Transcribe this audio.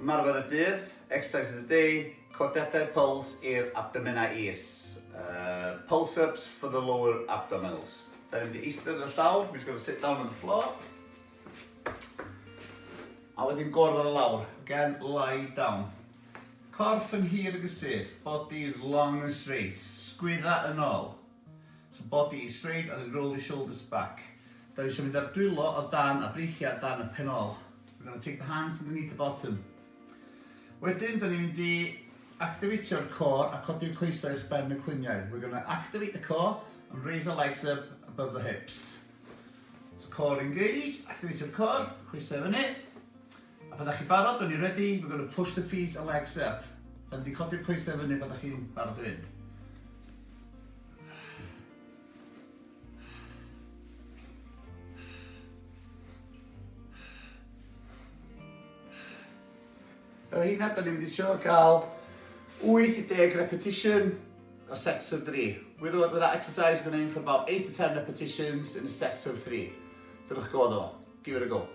Ymarfer y dydd, exercise of the day, codiadau puls i'r abdomenau is. Uh, pulse ups for the lower abdominals. Da ni'n mynd i eistedd ar y llawr, we're just going to sit down on the floor. A wedyn gorfod y lawr. Again, lie down. Corff yn hir ag y syth, body is long and straight. Sgwydda yn ôl. So body is straight and then roll the shoulders back. Da ni eisiau mynd ar dwylo o dan a breichiau o dan y pen ôl. We're going to take the hands underneath the bottom. Wedyn, da ni'n mynd i activatio'r core a codi'r coesau uwch ben y cluniau. We're going to activate the core and raise our legs up above the hips. So core engaged, activatio'r core, coesau fyny. A pan da chi barod, when you're ready, we're going to push the feet and legs up. Da ni'n mynd i codi'r coesau fyny pan da chi'n barod i fynd. Efo hynna, da ni'n mynd i trio gael 8 i 10 repetition o sets of 3. With, with that exercise, we're going to aim for about 8 to 10 repetitions in sets of 3. Dewch go iddo fo. Give it a go.